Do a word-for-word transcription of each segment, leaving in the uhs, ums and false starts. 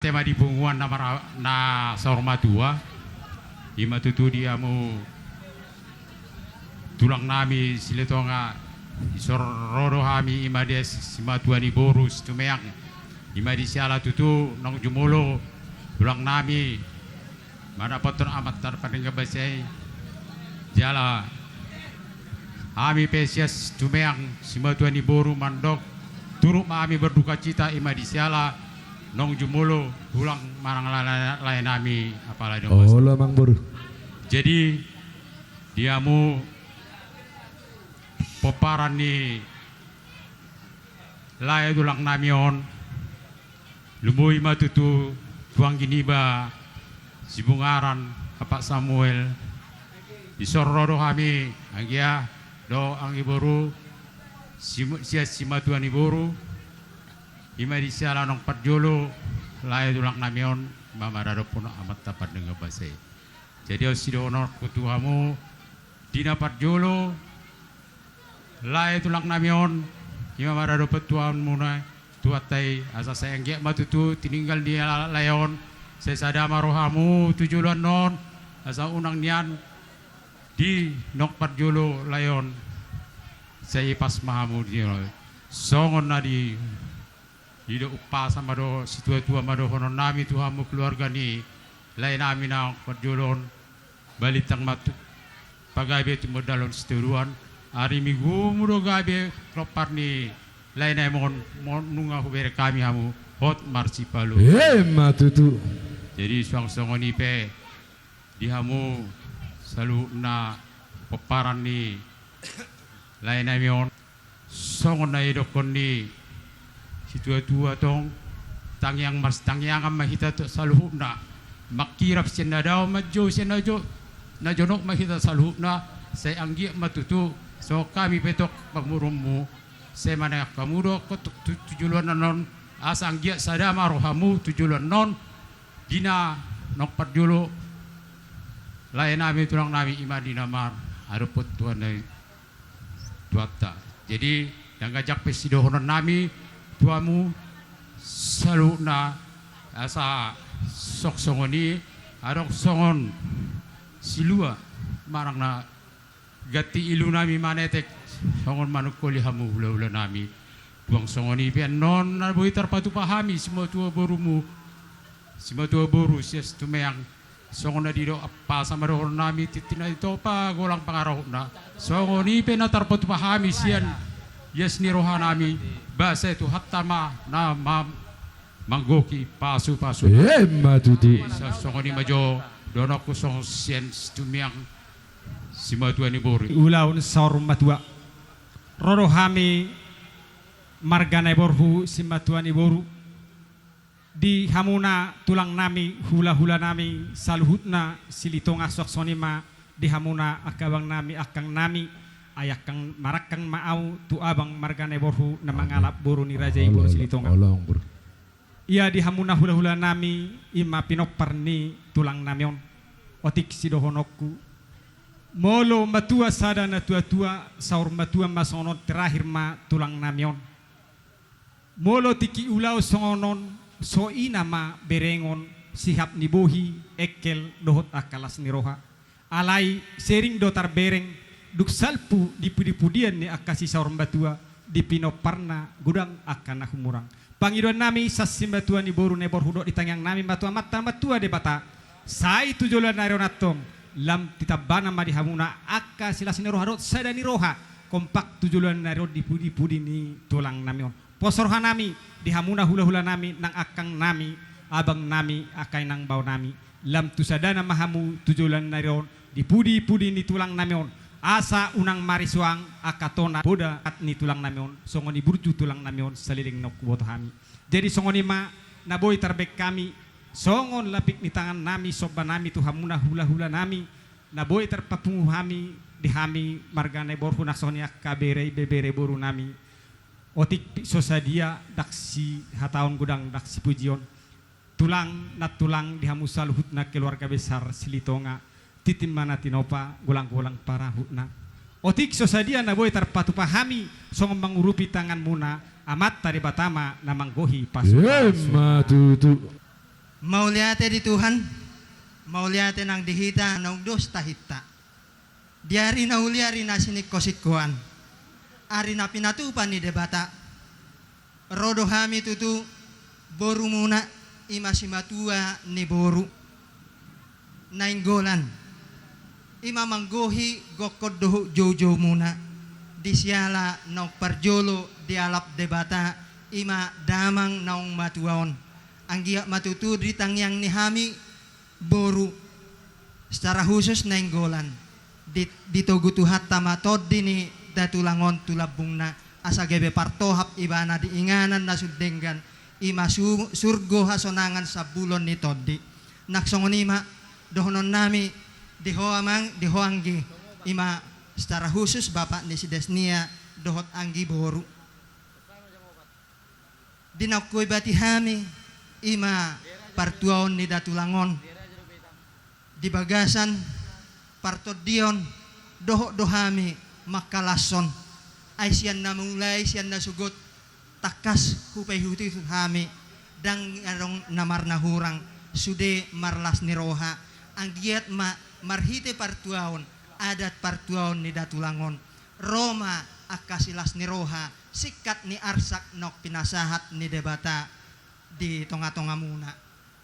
Tema di punguan na mara-, na saur matua, i ma tutu di hamu tulang nami Silitonga, i so ro do hami i ma di simatua ni boru Situmeang, i ma di siala tutu naung jumolo tulang nami mandapothon amanta na pardenggan basa i. Jala hami pe sian Situmeang, simatua ni boru mandok, turut ma hami berdukacita i ma di siala naung jumolo tulang manang lae, lae nami apala di. Olo, Amangboru. Jadi di hamu pomparan ni lae tulang nami on, lumobi ma tutu tu anggi niba Sibungaran, Apak Samuel, i so ro do hami, anggia dohot anggi boru, sim-, sian simatua ni boru, i ma di siala naung parjolo lae tulang nami on ma mandapothon amanta na pardenggan basa i. Jadi on sidohononku tu hamu, di na parjolo, lae tulang nami on, i ma mandapothon tu hamuna Tuhanta i, asa sai anggiat ma tutu tininggal ni lae on, sai sada ma rohamu tu joloan on, asa unang nian di naung parjolo lae on, sai ipas ma hamu di on. Songon na di, didok umpasa ma do, situatua ma dohonon nami tu hamu keluarga ni lae nami naung parjolo on, balintang ma tu pagabe, tumundalhon sitadoan, ari Minggumu do gabe pompar ni lae nami on, nunga hubereng hami hamu, hot marsipalu. Emma tutu. Jadi suang songon i pe di hamu saluhutna pomparan ni lae nami on, songon na didokkon ni situatua tong, tangiang marsitangiangan ma hita tong saluhutna, mangkirap sian na dao, manjou sian na jo-, na jonok ma hita saluhutna, sai anggiat ma tutu songon hami pe tong pamoruonmu, sai manangihon hamu do tu, tu, tu joloan on, asa anggiat sada ma rohamu tu joloan on, di na naung parjolo lae nami tulang nami, i ma di na mandapothon Tuhan nami, Tuhanta. Jadi ndang ganjang pe sidohonon nami tu hamu saluhutna, asa suang songon i, adong songon silua manang na ganti ilu nami manetek, songon manungkoli hamu hulahula nami. Suang songon i pe annon na boi tarpatupa hami simatua borumu, simatua boru sian Situmeang, songon na didok umpasa ma dohonon nami, tintin na tinopa golang pangarahutna. Songon i pe na tarpatupa hami sian ias ni roha nami, basa i Tuhanta ma na ma-, manggohi pasupasu. Emma tutu. Sa-, songon i ma jo dohononku songon sian Situmeang, simatua ni boru. Ulaon saur matua. Ro do hami marga Naiborhu, simatua ni boru, di hamuna tulang nami, hulahula nami saluhutna Silitonga, suang songon i ma di hamuna angka abang nami, angkang nami, ai angkang, marangkang ma au tu abang marga Naiborhu na mangalap boru ni raja i, boru Silitonga. Ia di hamuna hulahula nami, i ma pinompar ni tulang nami on. Otik sidohononku, molo matua sada natuatua, saur matua ma songon on, terakhir ma tulang nami on. Molo tingki ulaon songon on, so ina ma berengon sihap ni bohi, engkel dohot angka las ni roha. Alai sering do tarbereng, dung salpu di pudipudian ni angka sisaur matua, di pinomparna godang angka na humurang. Pangidoan nami sian simatua ni boru Naiborhu dohot di tangiang nami ma tu Amanta na martua Debata, sai tu joloan ni ari on antong, lam ditambana ma di hamuna angka silas ni roha dohot sada ni roha, kompak tu joloan ni ari on di pudipudi ni tulang nami on. Pos roha nami di hamuna hulahula nami, nang angkang nami, abang nami, angka inang bao nami. Lam tu sadana ma hamu tu joloan ni ari on, di pudipudi ni tulang nami on. Asa unang marisuang angka tona poda ni tulang nami on, songon i burju tulang nami on saleleng naung huboto hami. Jadi songon i ma na boi tarbaen hami, songon lapik ni tangan nami, somba nami tu hamuna hulahula nami, na boi tarpapungu hami, di hami marga Naiborhu, nang songon i angka bere, ibebere boru nami. Otik pe so sadia, ndang sihataon godang ndang sipujion. Tulang, nantulang di hamu saluhutna keluarga besar Silitonga, tintin ma na tinopa, golanggolang pangarahutna. Otik so sadia na boi tarpatupa hami, songon mangurupi tanganmuna, Amanta Debata ma na manggohi pasupasu. Emma tutu. Mauliate di Tuhan, mauliate nang di hita naung dos tahinta. Di ari na uli, ari na siningkosingkoan, ari na pinatupa ni Debata, ro do hami tutu borumuna, i ma simatua ni boru Nainggolan, i ma manggohi gokhon dohot joujoumuna, di siala naung parjolo dialap Debata, i ma damang naung matua on. Anggiat ma tutu di tangiang ni hami boru, secara khusus Nainggolan, di, ditogu Tuhanta ma tondi ni Datulang on tu lambungna, asa gabe partohap ibana di inganan na sun denggan, i ma su-, surgo hasonangan sambulon ni tondi. Nang songon i ma dohononnami di ho amang, di ho anggi, i ma secara khusus bapak ni si Desnia dohot anggi boru. Di naung huibati hami, i ma partuaon ni Datulang on, di bagasan partondion dohot do hami mangkalashon. Ai sian na mulai, sian na sogot, tangkas hupaihutihut hami, ndang adong na marnahurang, sude marlas ni roha. Anggiat ma marhite partuaon, adat partuaon ni Datulang on, ro ma angka silas ni roha, singkat ni arsak naung pinasahat ni Debata di tongatongamuna.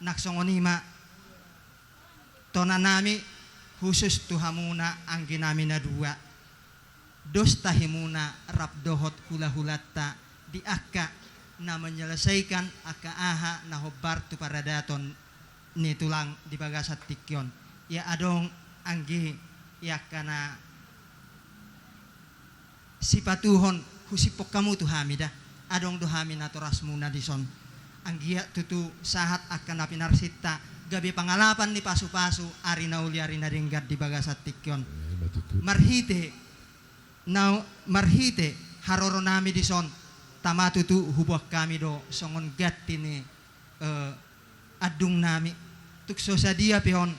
Nang songon i ma tonanami, khusus tu hamuna angginami na dua, dos tahimuna rap dohot hulahulanta di angka na menyelesaikan angka aha na hombar tu paradaton ni tulang di bagasan tingki on. Ia adong anggi, ia angka na sipatuhon husiphon hamu tu hami da. Adong do hami natorasmuna dison. Anggiat tutu sahat angka na pinarsinta gabe pangalapan ni pasupasu ari na uli ari na denggan di bagasan tingki on. Eh, ima tutu. Marhite na, marhite haroronami dison, tama tutu huboan hami do songon ganti ni, eh, andungnami. Tung so sadia pe on,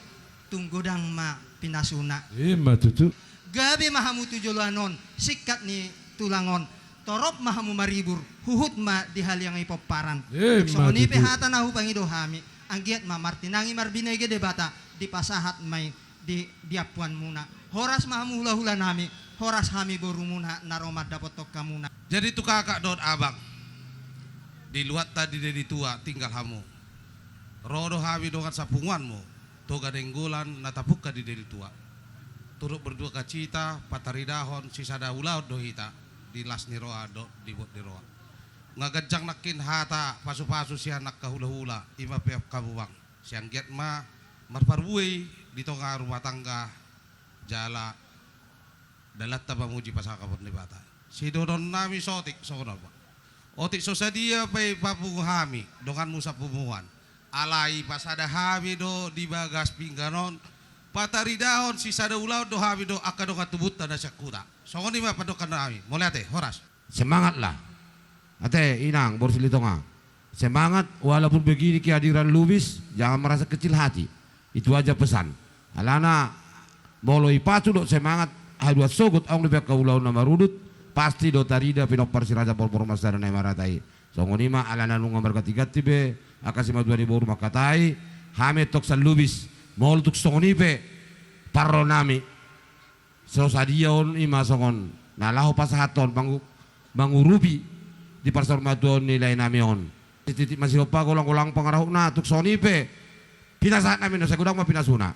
tung godang ma pinasuna. Ima tutu. Gabe ma hamu tu joloan on singkat ni tulang on, torop ma hamu maribur, huhut ma dihaliangi pomparan. Ima tutu. Tung songon i pe hata na hupangido hami, anggiat ma martinangi marbinege Debata, dipasahat ma i di, di ampuanmuna. Horas ma hamu hulahulanami, horas hami borumuna na ro mandapothon hamuna. Jadi tu kakak dohot abang, di luatta di Deli Tua tinggal hamu. Ro do hami dongan sapunguanmu, Toga Nainggolan na tapungka di Deli Tua. Turut berduka cita, pataridahon sisada ulaon do hita, di las ni roha dohot di bot ni roha. Nga ganjang nangkin hata pasupasu sian angka hulahula, ima pe hamu bang. Sai anggiat ma marparbue i di tonga rumah tangga jala dalanta mamuji pasangapon Debata. Sidohononnami saotik songon on ma. Otik so sadia pe papungu hami donganmu sapunguan, alai pasada hami do di bagas pinggan on, pataridahon sisada ulaon do hami dohot angka dongan tubunta na sian huta. Songon i ma pandokhannami. Mauliate, horas. Semangatlah. Ate, inang, boru Silitonga. Semangat, walaupun begini keadaan Lubis, jangan merasa kecil hati. Itu aja pesan. Alana, molo dipasu dohot semangat, haduan sogot adong dope angka ulaon na marudut, pasti do tarida pinompar si Raja Porpora Marsada Naimarata i. Songon i ma, alana nunga margantiganti be angka simatua ni boru mangkatai, hami antong sian Lubis, molo tung songon i pe parronami. So sadia on, ima songon na laho pasahathon mangu-, mangurupi di parsaurmatuaon ni laenami on. Sititi masihompa, golanggolang pangarahutna, tung songon i pe pinasahatnami on, sai godang ma pinasuna.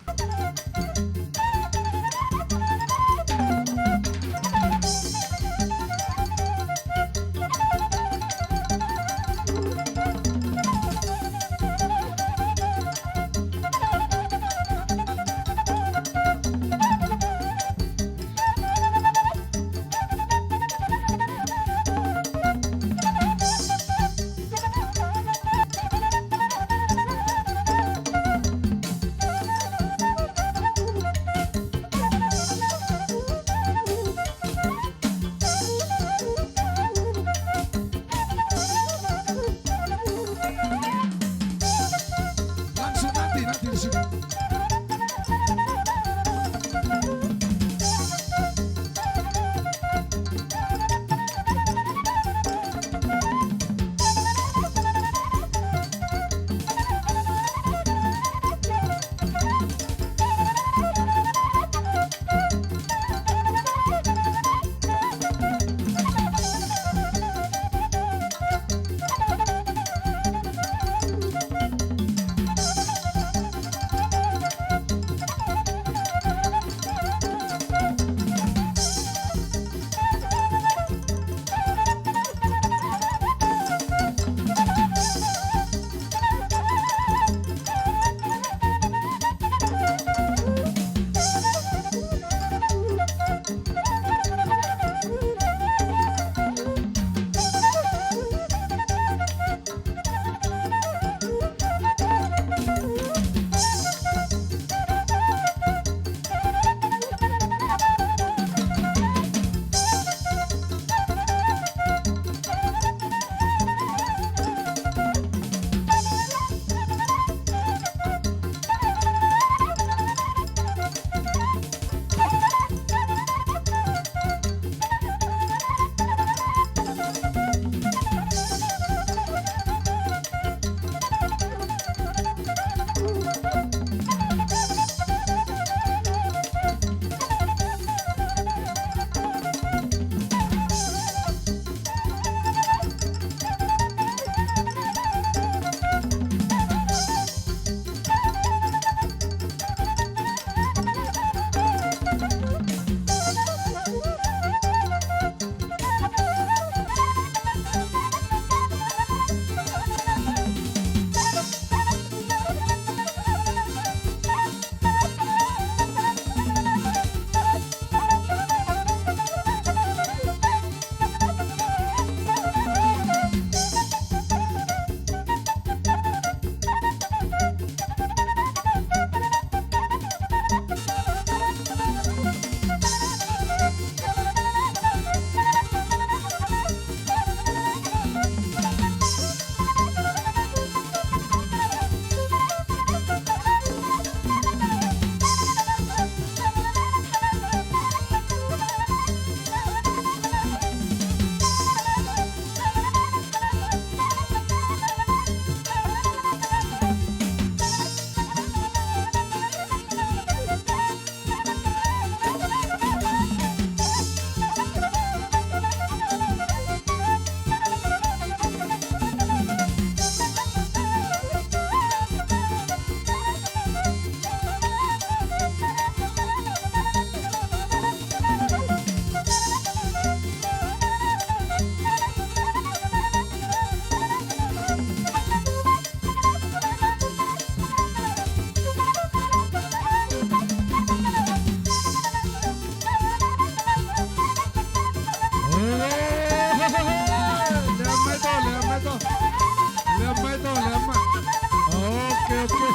Oke.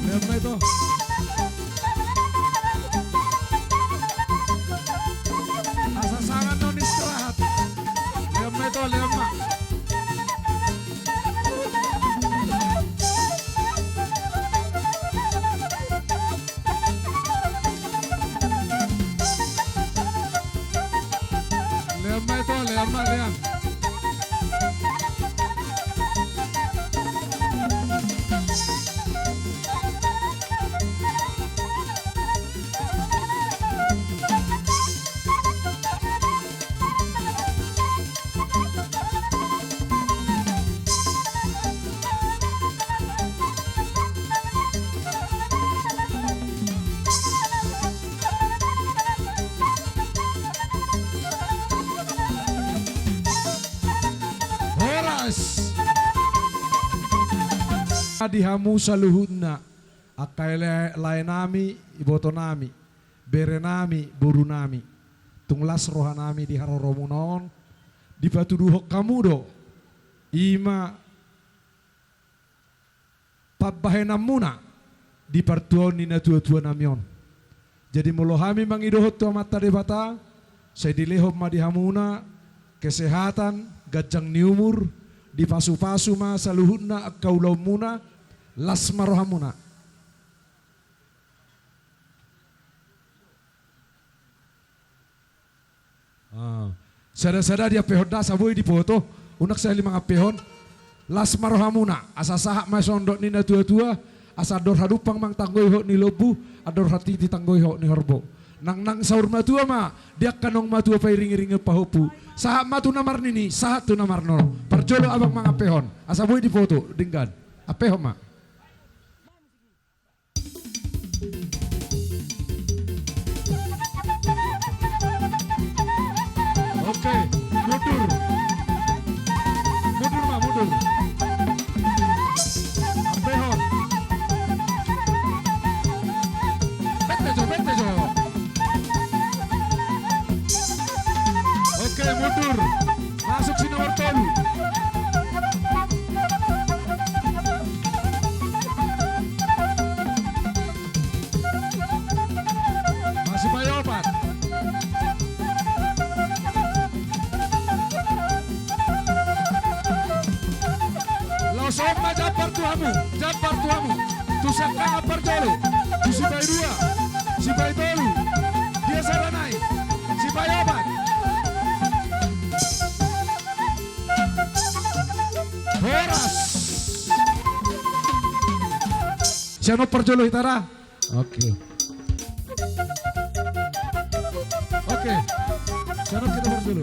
Lean ma ito. Asa sanga non istirahat. Lean ma ito, lean ma. Lean ma ito, lean ma, lean. Horas. Di hamu saluhutna, angka lae-, laenami, ibotonami, berenami, borunami. Tung las rohanami di haroromuna on, dipatuduhon hamu do, i ma pambahenanmuna di partuaon ni natuatuanami on. Jadi molo hami mangidohon tu Amanta Debata, sai dilehon ma di hamuna kesehatan, ganjang ni umur, dipasupasu ma saluhutna angka ulaonmuna, las ma rohamuna. Ah. Sada-sada diampehon da, asa boi dipoto, unang sahali mangampehon. Las ma rohamuna, asa sahat ma sondok ni natuatua, asa andor hadumpang ma tanggoi hot ni lombu, andor hatiti tanggoi hot ni horbo. Nangnang saur matua ma, di angka naung matua pairing-iringi pahompu. Sahat ma tu na marnini, sahat tu na marnono. Parjolo abang mangampehon, asa boi dipoto, denggan. Ampehon ma. Oke, mundur. Mundur, ma, mundur. Ampehon. Bete jo, bete jo. Oke, mundur. Masuk si nomor tolu. Masuk si paopat. Laos on ma jambar tu hamu, jambar tu hamu. Tu siangkangan parjolo, tu si paidua, si paitolu. Dia sada nai, si paopat. Horas. Sian on parjolo hita ra. Oke. Oke. Sian on hita parjolo.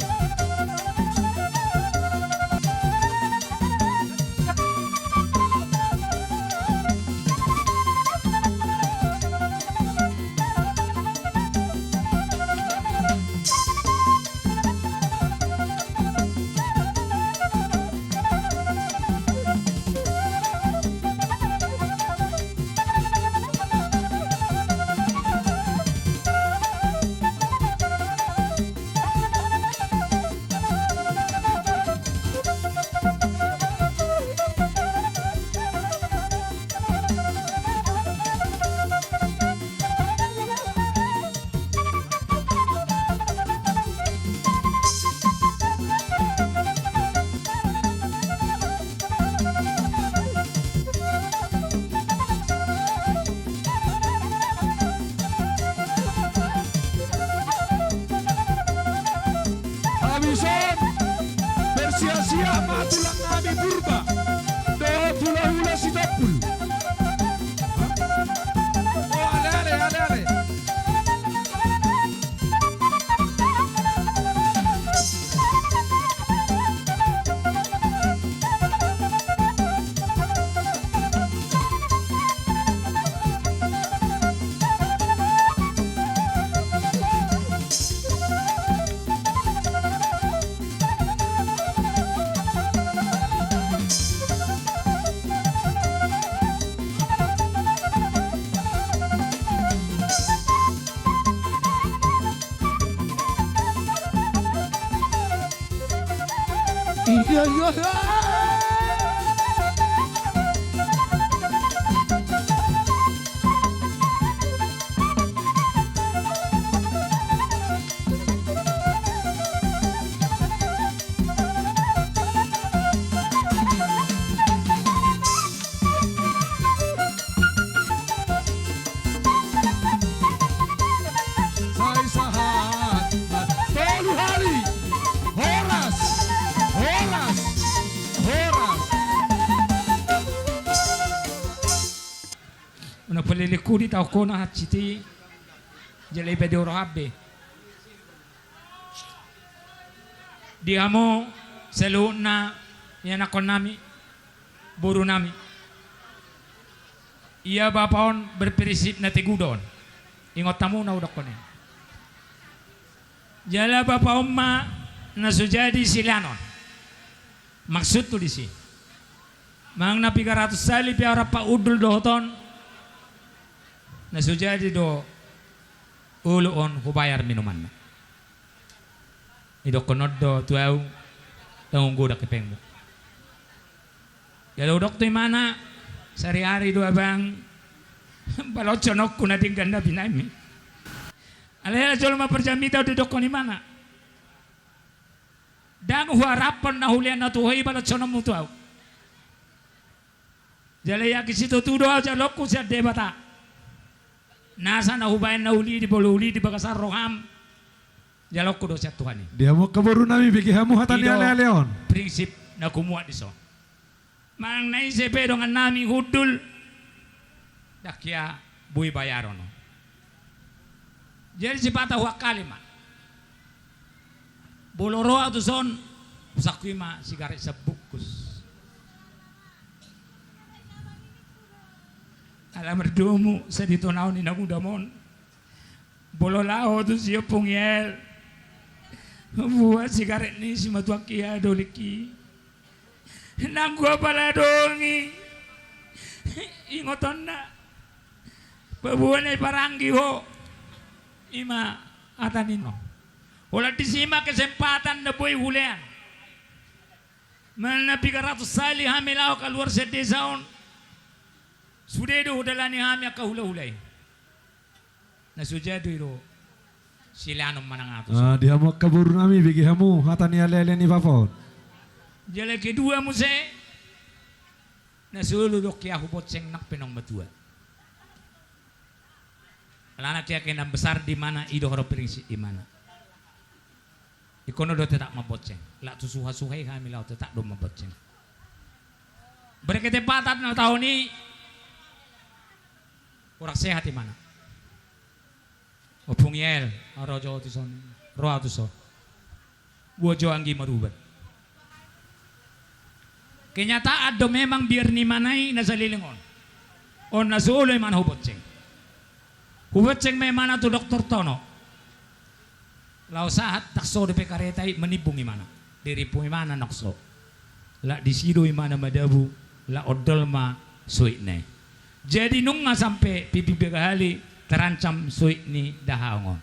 Habis on, bersiap-siap ma tulang nami Purba dohot hulahula Sitompul. Oh, ale, ale, ale, ale. Iya, iya, iya. Unang palilikku di taon hona hansit i. Jala iba di oro hambe. Di hamu saluhutna ianakkonnami, borunami. Ia bapa on berprinsip na tegu do on. Ingot hamu na hudokkon i. Jala bapa on ma na so jadi silean on. Maksudhu disi, manang na piga ratus sali pe au rap hundul dohot on, na so jadi do olo on hubayar minumanna. Didokkon on do tu au, tanggung godang hepengmu. Jala hudok tu imana, sariari do abang, balonshononku na denggan na binahenmi. Alai ala jolma parjamita didokkon imana. Ndang huharapkon na hulean na tu ho i balonshononmu tu au. Jala yakin situtu do au jaloonku sian Debata. Nasa na hubahen na uli di, molo uli di bagasan roham, jaloonku do sian Tuhan i. Di hamu angka borunami, bege hamu hata ni aleale on. Prinsip na humuat dison. Manang na ise pe dongannami hundul, ndang hea boi bayaron on. Jadi sipata huangkali ma. Molo ro au tuson, husangkui ma sigaret sambungkus. Ala mardomu saditonau ni nangudam on. Molo laho tu si Ompung Yel, buat sigaret ni simatuangki adolingki. Nanggo apala dongi ingotonna. Paboa na iparanggi ho. Ima hata ni nanggo. Holan disi ma kesempatan na boi hulean. Manang na piga ratus sali hami laho kaluar sian desa on, sude do hudalani hami angka hulahula i. Na so jadi do silean on manang aha tuson. Ah, di hamu angka borunami, bege hamu hata ni aleale ni bapa on. Jala kedua muse, na so olo do hea hubonceng nang pe naung matua. Alana keyakinan besar di imana, i do haroro prinsip imana. Ingkon do tetap mambonceng. Lak tu suhasuha i hami laho tetap do mambonceng. Berketepatan na taon i kurang sehat imana. Ompung Yel, ro jo tuson, ro au tuson. Boa jo anggi marubat. Kenyataan do memang biar ni imana i na saleleng on. On na so olo imana hubonceng. Hubonceng ma imana tu doktor Tono. Laho sahat, ndang so dope kareta i, manimbung imana. Dirimpung imana nokso. Lak disi do imana madabu, lak ondol ma soitna i. Jadi nunga sampe pipi bagahali terancam soit ni dahahang on.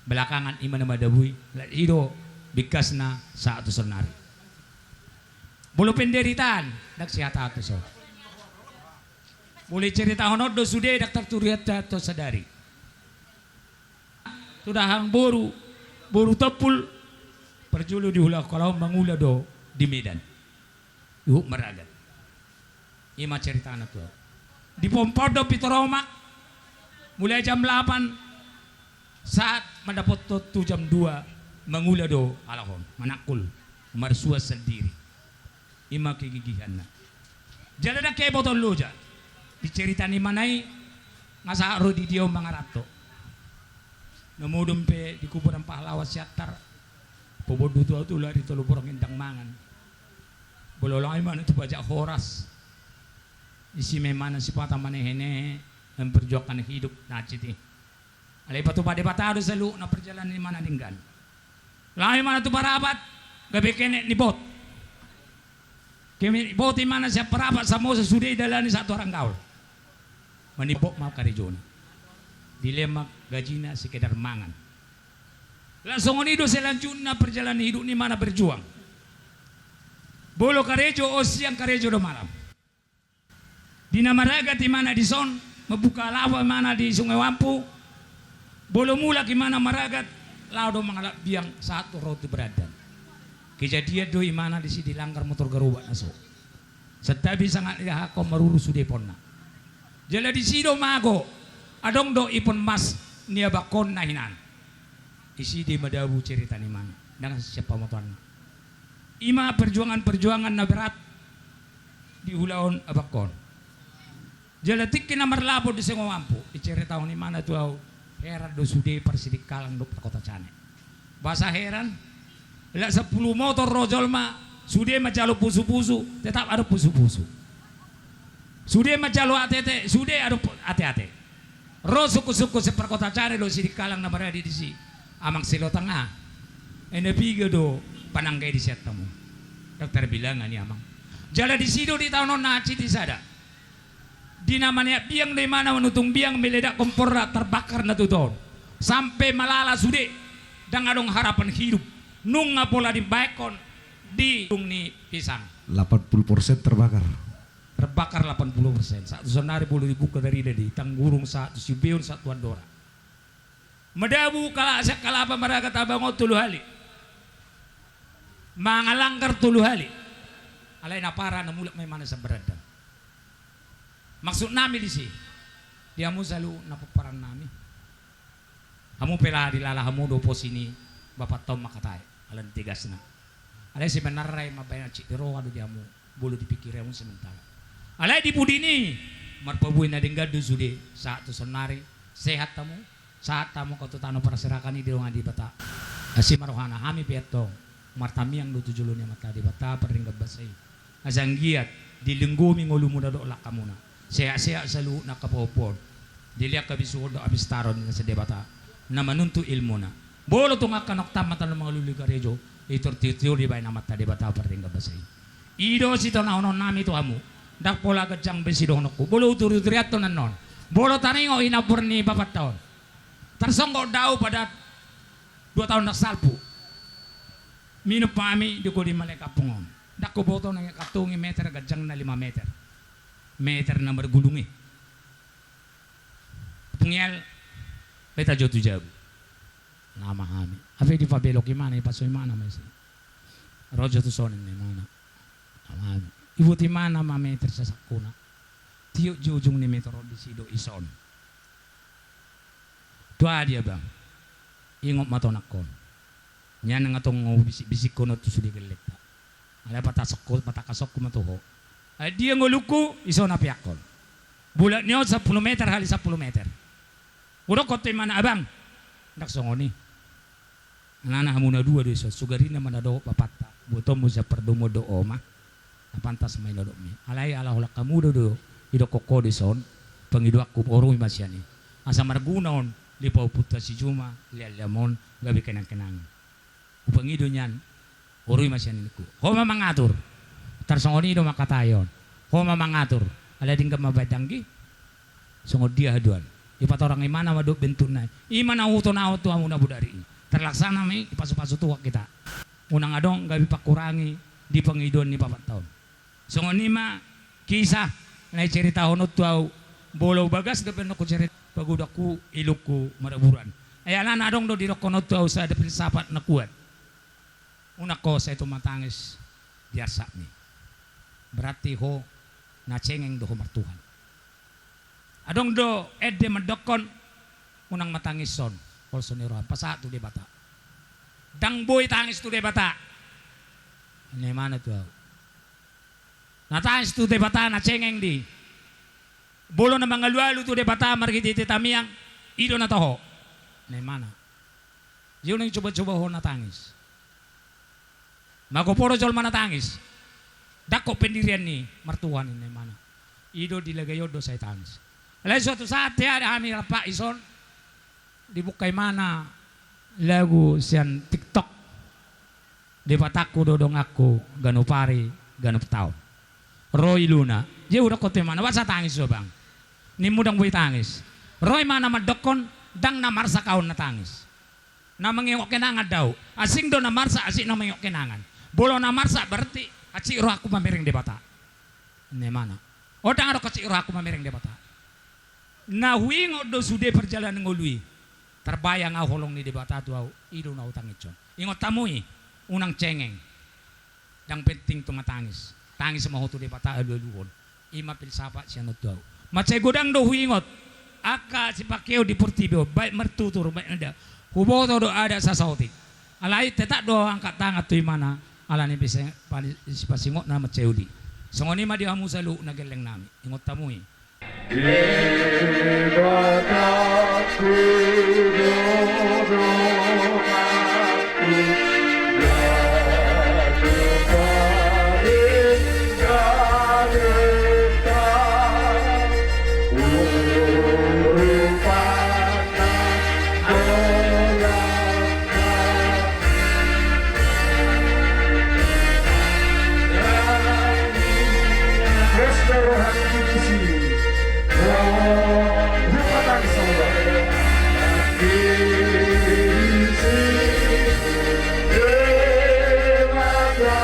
Belakangan imana madabu i, lak i do bingkasna sahat tu saonnari. Molo penderitaan, ndang sihatahon tu son. Molo iceritahon on do sude, ndang tartuduhon tu sadari. Tu dahahang boru, boru Tompul, parjolo di hula Kolaon, mangula do di Medan. Huhut maragat. Ima ceritana tu au. Dipompa on do pintu rumah, mulai jam delapan, sahat mandapothon tu jam dua, mangula do halak on, manangkul, marsuan sandiri. Ima kegigihanna. Jala ndang hea iboto loja. Di cerita ni imana i, nga sahat ro di dia on mangaranto. Na modom pe di kuburan pahlawan Siantar. Pabondut tu au tu lari tolu borngin ndang mangan. Molo laho imana tu bajak horas, disi ma imana sipata manehenehe, memperjuangkan hidup na hansit i. Alai ipatupa Debata do saluhutna parjalanan ni imana denggan. Laho imana tu Parapat, gabe kenek ni bot. Kenek ni bot imana sian Parapat, Samosir, sude idalani sahat tu Haranggaol. Manibot ma karejona. Dilehon ma gajina sekedar mangan. Laos songon i do selanjutna parjalanan hidup ni imana berjuang. Molo karejo, on siang karejo do malam. Di na maragat imana dison, mambuka lapo imana di Sungai Wampu. Molo mulak imana maragat, laho do mangalap biang sahat tu ro tu Berandan. Kejadian do imana disi dilanggar motor garoba na so. Santabi sangap ni dahahang on maruru sude iponna. Jala disi do mago, adong do ipon mas ni abangkon na hinan. Disi do madabu cerita ni imana, ndang sian pamotoanna. Ima perjuangan-perjuangan na berat di ulaon abangkon. Jala tingki na marlapon di songon i ampu, diceritahon imana tu ahu, heran do sude parsidingkalang dohot parkota cane. Boasa heran? Lak sampulu motor ro jolma, sude manjalo pusupusu, tetap adong pusupusu. Sude manjalo atete, sude adong pu-, ateate. Ro sungkunsungkun sian parkota cane dohot sidingkalang na maradi disi. Amang, silotang aha? Ai na piga do panangge disi hamu? Ndang tarbilang, ninna amang. Jala disi do di taon on na hansit i sada. Di na maniap biang do imana manutung biang, meledak komporna, tarbakar na tutu on. Sampe malala sude, ndang adong harapan hidup. Nunga pola dibaenkon di dung ni pisang. Lapan puluh persen terbakar. Terbakar lapan puluh persen. Sahat tu saonnari bolo dibuka dari dadi, tanggurung sahat tu Sibeon sahat tu Andora. Madabu kalak sian Kalapa maragat abang on tolu hali. Mangalanggar tolu hali. Alai na parah na mulak ma imana sian Barandang. Maksud nami disi, di hamu saluhutna pomparan nami. Hamu pe laho dilala hamu do pos ni bapakta on mangkatai, ala ni tegasna. Alai sebenarna i mambaen hansit di roha do di hamu, bolo dipikiri hamu sementara. Alai di pudi ni, marpabue na denggan do sude, sahat tu saonnari, sehat hamu, sahat hamu tu tano parserahan i di dongan Debata. Asi ma rohana, hami pe antong martamiang do tu jolo ni Amanta Debata pardenggan basa i. Asa anggiat dilenggomi ngolumuna dohot langkamuna. Sehat-sehat saluhutna angka pahompu on. Dilehon habisuhon dohot hapistaron ni na sian Debata na manuntut ilmuna. Molo tung angka na ongkang ma tano mangalului karejo, i tor tiur-tiur dibaen Amanta Debata pardenggan basa i. I do sitonahononnami tu hamu. Ndang pola ganjang be sidohononku. Molo uturi-uturianhon annon, molo taringot hinampor ni bapakta on, tarsonggot do ahu pada dua taon na salpu. Minum hami di kodi malai kampung on. Ndang huboto na kantung i meter ganjangna lima meter. Meter na margulung i. Pungial, beta jo tu jabu. Nama hami. Hape dipabelok imana, dipaso imana ma isi. Ro jo tu son, ninna imana. Nama hami. Dibuat imana ma meter sasangkuna. Tiop jo ujung ni meter on, disi do ison. Tu aha dia, Bang? Ingot ma tu anakon. Nian nang antong hubisik-bisikhon on tu sude gellengta. Alai patangkashon, patangkashonku ma tu ho. Ai dia ngolungku, ison apiakkon. Bulat ni on sampulu meter hali sampulu meter. Hudokkon tu imana, Abang, ndang songon i. Alana hamu na dua do ison, sugar i na ma na dohot bapakta. Buatonmu sian pardomuan dohot oma. Na pantas ma i na dok mi. Alai ala holan hamu do, do, didokkon ho do ison, pangidoanku, borui ma sian i. Asa marguna on, di pahompunta si Juma, lean-leanmon, gabe kenang-kenangan. Hupangido nian, borui ma sian i ningku. Ho ma mangatur. Tarsongon i do mangkatai on. Ho ma mangatur. Alai denggan ma baen danggi. Songon dia haduan. Dipatorang imana ma dohot bentukna i. I ma na hutonahon tu hamu na bodari i. Terlaksana ma i, dipasu-pasu Tuhan hita. Unang adong gabe pangkurangi di pangidoan ni bapakta on. Songon i ma kisah na diceritahon on tu ahu, molo bagas dope na hucerita pagodangku ilungku maraburan. Ai alana adong do didokkon on tu ahu sada filsafat na kuat. Unang ho sai tu matangis di arsakmi. Berarti ho na cengeng do ho martuhan. Adong do ende mandokkon, unang ma tangishon holso ni roham, pasahat tu Debata. Ndang boi tangis tu Debata, ninna imana tu ahu. Na tangis tu Debata na cengeng do i. Molo na mangalualu tu Debata marhitehite tamiang, i do na toho, ninna imana. Jadi unang coba-coba ho na tangis. Mago podo jolma na tangis. Ndang hot pendirian ni martuhan, ninna imana. I do di lagai on do sai tangis. Alai suatu saat hea hami rap ison, dibuka imana lagu sian TikTok. Debatangku do donganku ganup ari ganup taon. Ro iluna. Jadi hudokkon tu imana, boasa tangis ho, Bang? Nimmu ndang boi tangis. Ro imana mandokkon, ndang na marsak ahu on na tangis. Na mangingot kenangan do ahu. Asing do na marsak, asing na mangingot kenangan. Molo na marsak berarti hansit rohangku mamereng Debata, ninna imana. On ndang adong hansit rohangku mamereng Debata. Na huingot do sude parjalanan ngolu i. Tarbayang ahu holong ni Debata tu ahu, i do na hutangishon. Ingot hamu i, unang cengeng. Ndang penting tu matangis. Tangis ma ho tu Debata alualuhon. I ma filsafat sian on tu ahu. Mansai godang do huingot angka sipangkeon di portibi on, baik martutur, baik na da. Huboto do adat sasaotik. Alai tetap do ahu angkat tangan tu imana, ala ni pise-, pali-, sipasingotna mansai uli. Songon i ma di hamu saluhutna gelleng nami. Ingot hamu i. Debatangku do donganku, ganup paling ganup ta, urupanna dolan. Terus rohani disi. Roh, rupa tangis sama. Disi. Dewata.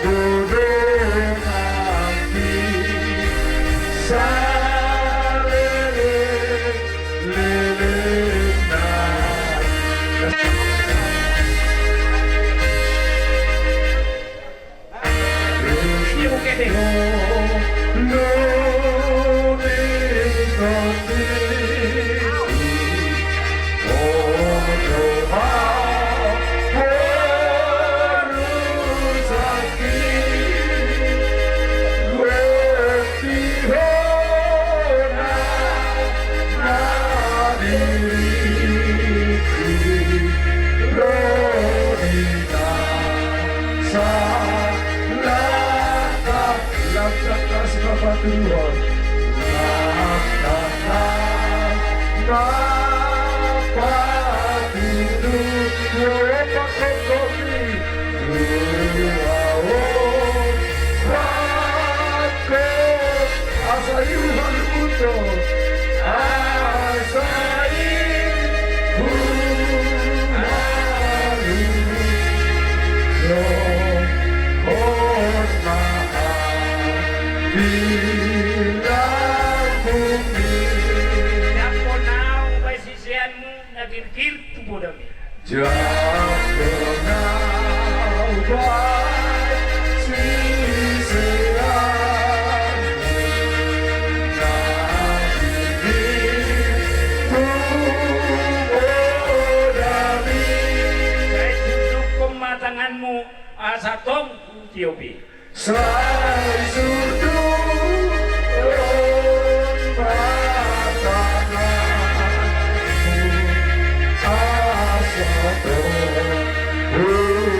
Duduk nanti. Salele. Asa ihu halubuto. Asa ihu halubuto. Hona di lambungmi. Dapot naung bai siseanmu na girgir tu podami. Jangkon au baen siseanmu na tinggi tu podami. Sai tundukhon ma tanganmu asa tong hutiopi. Sai sundukhon ma tanganmu asa tong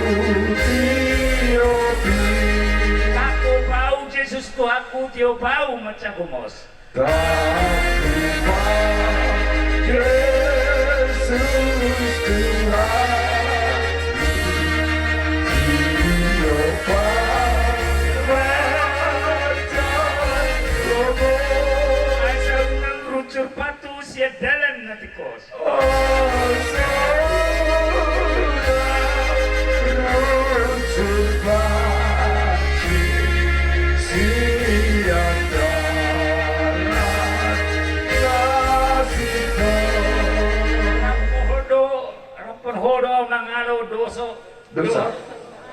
hutiopi. Tangkup au Jesus Tuhanku, tiop au ma jagomos. Tangkup au Jesus Tuhan. Asa unang runcur patu sian dalan na tingkos. Rampohon ho do au mangalo dosa. Dosa.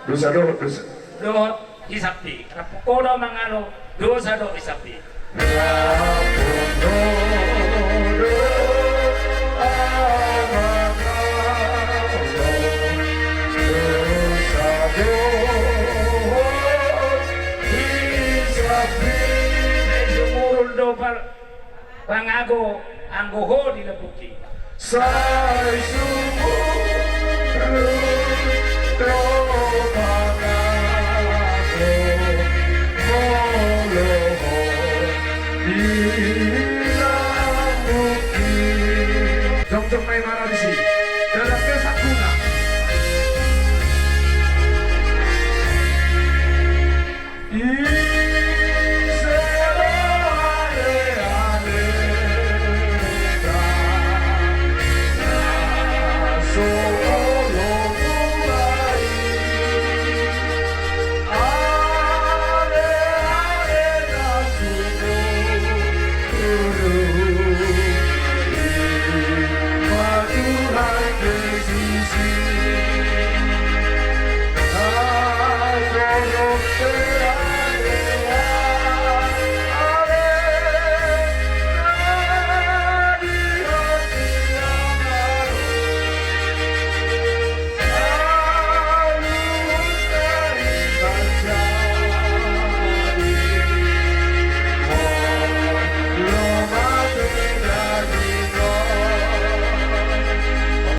Dosa dohot dosa. Dohot hisappi. Rampohon ho do au mangalo dosa dohot hisappi. Rampohon ho do au mangalo dosa dohot hisappi. Sai sumurung do pal- pangago anggo ho di lambungki. Sai sumurung do